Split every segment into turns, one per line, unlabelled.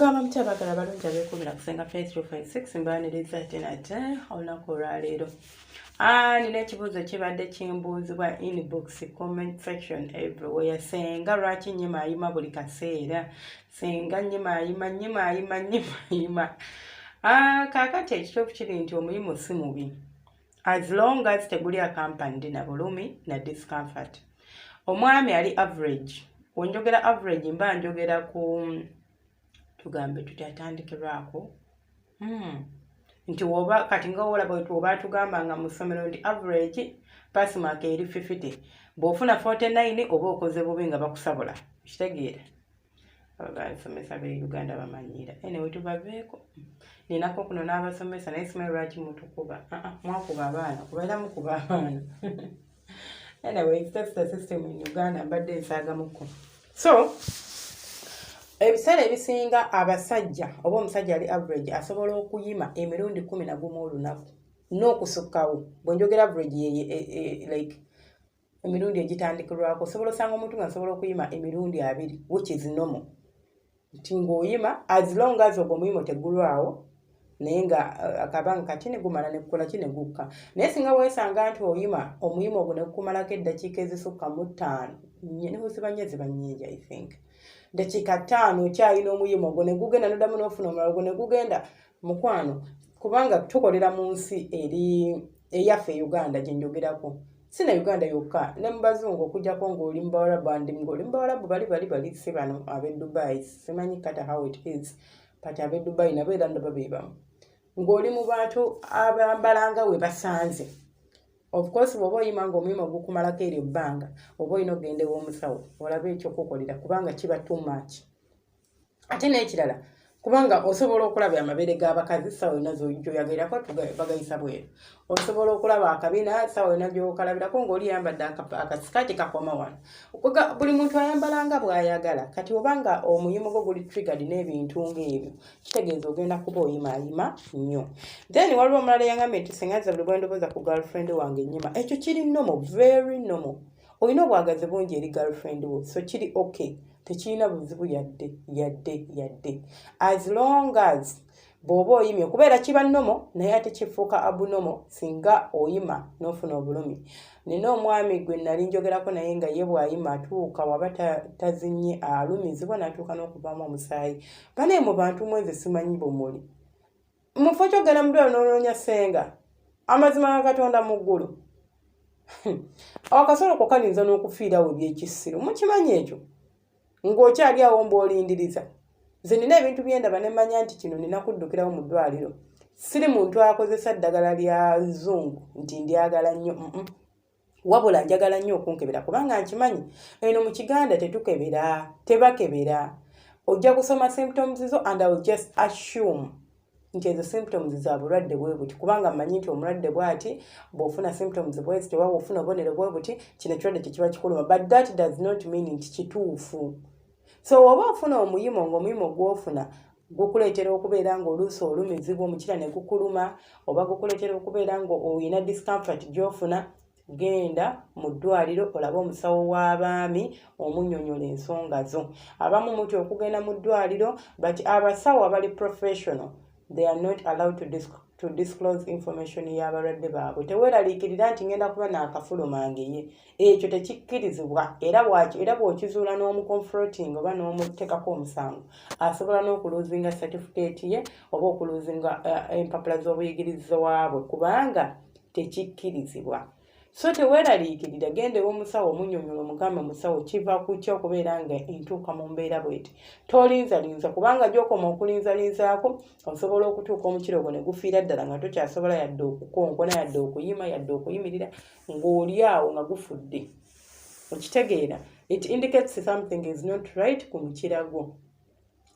Mugamba mutya abagala balungi abeekuumira ku Senga Faith 256? Mbaaniriza ate nate olunaku olwaleero. Ah, nina ekibuuzo kibadde kimbuuzibwa inbox, comment section, everywhere. "Senga, lwaki nyima ayima buli kaseera? Senga, nyima ayima, nyima ayima, nyima ayima." Ah, kaakati ekituufu kiri nti omuyimu si mubi as long as teguli accompanied na bulumi na discomfort. Omwami ali average, wenjogera average mba njogera ku tugambe tuti atandikirwako nti woba kati nga wolaba oba tugamba nga mu ssomero nti average pass mark eri 50, bw'ofuna 49 oba okoze bubi nga bakusabula. Kitegeera, abasomesa be Uganda bamanyiira. Anyway, tubaveeko. Ninako kuno n'abasomesa, naye simanyi lwaki mutukuba. Ah, ah, mwakuba abaana, kubeera mukuba abaana. Anyway, that's the system in Uganda. Mbadde nsaagamuko. So ebiseera ebisinga abasajja oba omusajja ali average asobola okuyima emirundi 11 olunaku n'okusukkawo. Bwe njogera average ye, like emirundi egitandikirwako. Osobola osanga omuntu nga asobola okuyima emirundi 20, which is normal, nti ng'oyima as long as ogwo omuyimo tegulwawo, naye nga akabanga kati ne gumala ne gukola ki, ne gukka. Naye singa weesanga nti oyima omuyimo ogwo ne gukumalako eddakiika ezisukka mu 5, ne bwe ziba nnya, ziba nnyingi. I think dakiika 5 okyalina omuyimo ogwo ne gugenda, noddamu n'ofuna omulala ogwo ne gugenda. Mukwano, kubanga tukolera mu nsi eri eyaffe e Uganda gye njogerako, si na Uganda yokka, ne mu bazungu, okuggyako ng'oli mu Bawarabu, and ng'oli mu Bawarabu bali si bano ab'e Dubai. Simanyi kata how it is, but ab'e Dubai nabo era ndaba be bamu. Ng'oli mu bantu abambalanga we basanze, of course bw'oba oyima ng'omuyima gukumalako eryo ebbanga, oba olina okugenda ew'omusawo olabe ekyokukolera, kubanga kiba too much. Ate n'ekirala, kubanga osobola okulaba amabeere g'abakazi sawa yonna gyoyagalirako, bagayisa bweru. Osobola okulaba akabina sawa yonna gyokalabirako, ng'oli yambadde akasikaati kakoma wano. Buli muntu ayambala nga bw'ayagala. Kati obanga omuyimo gwo guli triggered n'ebintu ng'ebyo, kitegeeza ogenda kuba oyimaayima nnyo. Then waliwo omulala eyangambye nti, "Senga, nze buli bwe ndowooza ku girlfriend wange ennyima." Ekyo kiri normal, very normal. Olina obwagazi bungi eri girlfriend wo, so kiri okay, tekirina buzibu yadde yadde yadde, as long as bw'oba oyimye kubeera kiba normal. Naye ate kifuuka abnormal singa oyima n'ofuna obulumi. Nina omwami gwe nali njogerako naye nga ye bw'ayima atuuka waba tazinye alumizibwa n'atuuka n'okuvaamu omusaayi. Banaye mu bantu mwenze simanyi bwemuli mufo kyogenda mu ddwaliro n'onoonya senga. Amazima ga Katonda mu ggulu, akasolo ko kayinza n'okufiirawo ebyekisiru. Mukimanyi ekyo ng'okyali awo mbw'olindiriza. Nze nina ebintu byendaba ne mmanya nti kino nina kuddukirawo mu ddwaliro. Siri muntu akozesa ddagala lya zungu nti ndyagala nnyo, wabula njagala nnyo okunkebera, kubanga nkimanyi eno mu Kiganda tetukebera, tebakebera. Ojja kusoma symptoms zo and I will just assume nti ezo symptoms za bulwadde bwe buti, kubanga mmanyi nti omulwadde bw'ati bw'ofuna symptoms bwe ziti oba bw'ofuna obubonero bwe buti, kino ekirwadde kyekiba kikuluma. But that does not mean nti kituufu. So oba ofuna omuyimo, ng'omuyimo gw'ofuna gukuleetera okubeera ng'oluusi olumizibwa omukira ne gukuluma, oba gukuleetera okubeera ng'olina discomfort gy'ofuna, genda mu ddwaliro olabe omusawo w'abaami, omunnyonnyola ensonga zo. Abamu mutya okugenda mu ddwaliro, but abasawo abali professional, they are not allowed to disclose information y'abalwadde baabwe. Teweeraliikirira nti ngenda kuba naakafuluma ngeye, ekyo tekikkirizibwa. Era bw'okizuula n'omuconfronting oba n'omuteekako omusango, asobola n'okuluzinga certificate ye oba okuluzinga empapula z'obuyigirizo waabwe, kubanga tekikkirizibwa. So teweeraliikirira, genda ew'omusawo, omunnyonnyola, omugambe, "Omusawo, kiva ku ki okubeera nga entuuka mu mbeera bweti?" Tolinzalinza, kubanga gy'okoma okulinzalinzaako osobola okutuuka omukiro gwo ne gufiira ddala nga tokyasobola yadde okukonkona, yadde okuyima, yadde okuyimirira, ng'oli awo nga gufudde. Okitegeera, it indicates something is not right ku mukira gwo.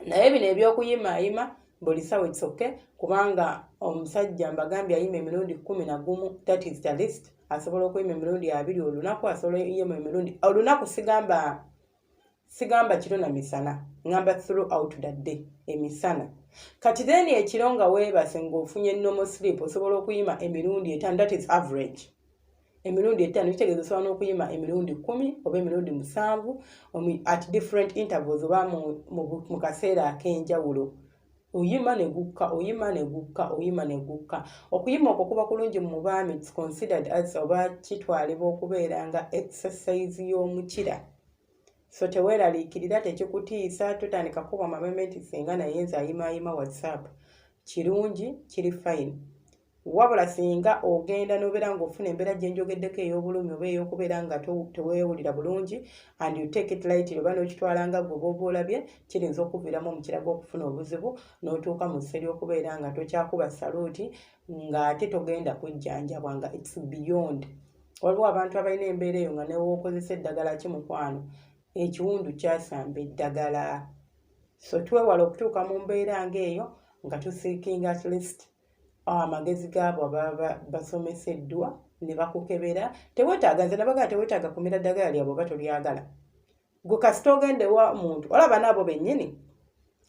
Naye bino ebyokuyimaayima buli sawa, it's okay, kubanga omusajja mbagambye ayima emirundi 11, that is the least. Asobola okuyima emirundi 20 olunaku, asobola okuyima emirundi olunaku. Sigamba kiro na misana, ngamba throughout the day, emisana. Kati then ekiro nga weebase ng'ofunye normal sleep, osobola okuyima emirundi 5, that is average. Emirundi 5 kitegeeza osobola n'okuyima emirundi 10 oba emirundi 7 at different intervals oba mu kaseera ak'enjawulo. Oyima ne gukka, oyima ne gukka, oyima ne gukka. Okuyima okwo kuba kulungi mu baami. It's considered as oba kitwalibwa okubeera nga exercise y'omukira. So teweeraliikirira, tekikutiisa, totandika kuba mabembe nti singa naye nze ayimaayima. WhatsApp kirungi, kiri fine. Wabula singa ogenda n'obeera ng'ofuna embeera gye njogeddeko ey'obulumi oba ey'okubeera nga teweewulira bulungi, and you take it lightly oba n'okitwala nga gwe bw'oba olabye, kiyinza okuviiramu omukira gw'okufuna obuzibu n'otuuka mu ssa ery'okubeera nga tokyakuba saluuti, ng'ate togenda kujjanjabwa, nga it's beyond. Waliwo abantu abalina embeera eyo nga newookozesa eddagala ki, mukwano, ekiwundu kyasamba eddagala. So twewala okutuuka mu mbeera ng'eyo nga tuseekinga at least amagezi gaabo ababa basomeseddwa ne bakukebera. Teweetaaga, nze nabagaa, teweetaaga kumira ddagala lyabwe oba tolyagala. Gwe kasita ogenda ewa muntu, olaba naabo bennyini,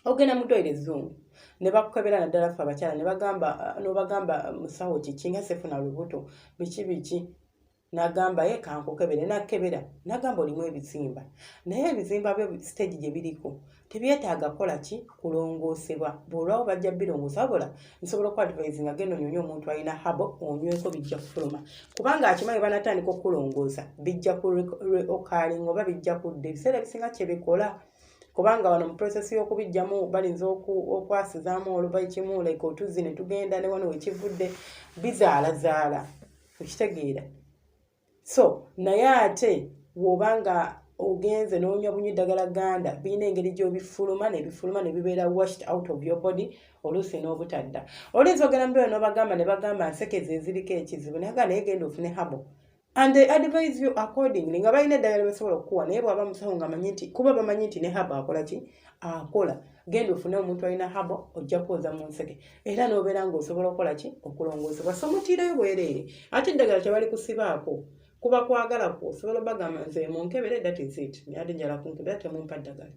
ogenda mu ddwaliro ezzungu ne bakukebera, naddala ffe abakyala, ne bagamba, n'obagamba, "Musawo, kiki nga sefuna lubuto, biki biki?" N'agamba, "Ye kankukebere." Nakkebera n'agamba, "Olimu ebizimba, naye ebizimba byo stage gye biriko tebyetaaga kukola ki, kulongoosebwa. Bw'olwawo bajja birongoosa. Wabula nsobola okuadvisinga, genda onyonye omuntu alina herbal onyweko, bijja kufuluma." Kubanga akimanyi banatandika okukulongoosa bijja ku reoccurring oba bijja kudda. Ebiseera ebisinga kyebikola, kubanga wano mu process y'okubijjamu balinza okwasizaamu oluva ekimu, like otuzzi ne tugenda ne wano wekivudde bizaalazaala, okitegeera? So naye ate bw'oba nga ogenze n'onywa bunywa eddagala ganda, birina engeri gy'obifuluma ne bifuluma ne bibeera washed out of your body, oluusi n'obutadda. Olinza ogenda mubeera n'obagamba ne bagamba nsekezi eziriko ekizibu, naye ga naye genda ofune herbal, and they advise you accordingly nga balina eddagala basobola okukuwa. Naye bw'aba musawo nga amanyi nti, kuba bamanyi nti ne herbal akola ki, akola, genda ofune omuntu alina herbal, ojja kwoza mu nseke era n'obeera ng'osobola okukola ki, okulongoosebwa. So mutiireyo bwereere, ate eddagala tebali kusibaako, kuba kwagala kwo. Osobola obagamba, "Nze munkebere, that is it, naye ate njala kunkebera, temumpa ddagala."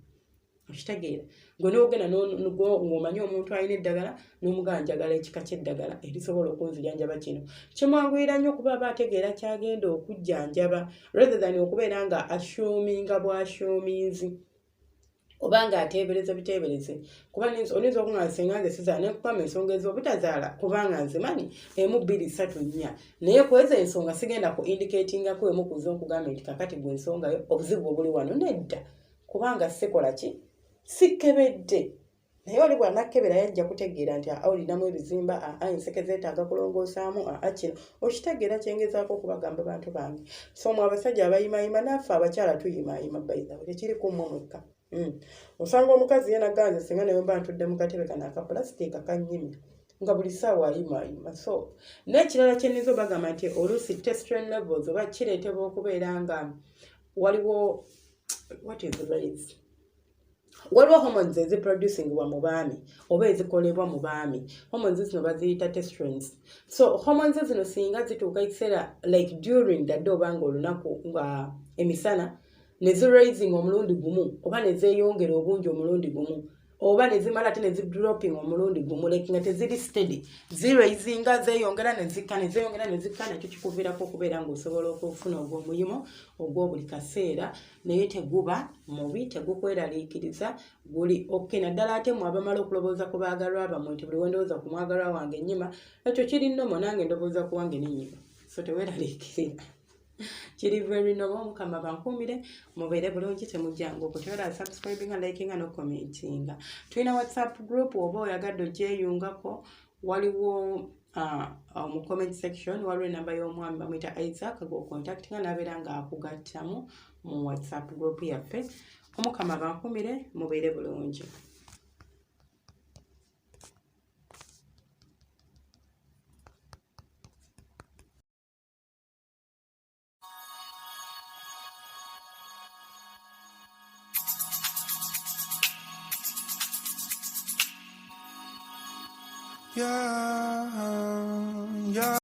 Okitegeera? Gwe n'ogenda ng'omanyi omuntu alina eddagala n'omugamba, "Njagala ekika ky'eddagala erisobola okunzijanjaba kino." Kimwanguyira nnyo okuba aba ategeera kyagenda okujjanjaba, rather than okubeera nga assuminga bw'assuminzi oba ng'ateebereza biteebereze. Kuba oyinza okuŋŋamba, "Singa nze sizaala," nenkugamba ensonga ez'obutazaala, kubanga nze manyi emu, bbiri, ssatu, nnya. Naye ku ezo ensonga sigenda ku indicatingako emu ku zo nkugambye nti kakati gwe ensonga yo obuzibu obuli wano. Nedda, kubanga sikola ki, sikkebedde. Naye oli bw'anakkebera yajja kutegeera nti aa, olinamu ebizimba, aa, enseke zeetaaga kulongoosaamu, aa, kino. Okitegeera kyengezaako okubagamba, bantu bange? So mwe abasajja abayimayima, naffe abakyala tuyimayima, by the way, tekiri ku mmwe mwekka. Osanga omukazi ye naganze, singa naye mba ntudde mu katebe kano aka pulasitiika kannyimya, nga buli ssaawa ayimayima. So n'ekirala kyenniza obagamba nti oluusi testosterone levels oba kireetebwa okubeera nga waliwo, what is raise, waliwo hormones eziproducingibwa mu baami oba ezikolebwa mu baami. Hormones zino baziyita testosterones. So hormones zino singa zituuka ekiseera, like during the day oba nga olunaku nga emisana, ne ziraising omulundi gumu oba ne zeeyongera obungi omulundi gumu oba ne zimala ate ne zidropping omulundi gumu, like nga teziri steady, ziraisinga, zeeyongera ne zikka, ne zeeyongera ne zikka, nakyo kikuviirako okubeera ng'osobola okufuna ogw'omuyimo ogw'obuli kaseera. Naye teguba mubi, tegukweraliikiriza, guli okay. Naddala ate mwe abamala okulowooza ku baagalwa bammwe nti buli wendowooza ku mwagalwa wange ennyima, ekyo kiri normal. Nange ndowooza ku wange nennyima, so teweeraliikirira, kiri very normal. Mukama bankuumire, mubeere bulungi, temujjanga okwo. Tewera subscribinga, likinga no commentinga. Tulina WhatsApp group, oba oyagadde ogyeyungako, waliwo mu comment section waliwo enamba y'omwami bamwyita Isaac, gwocontactinga n'abeera nga akugattamu mu WhatsApp group yaffe. Omukama bankumire, mubeere bulungi.
Yeah.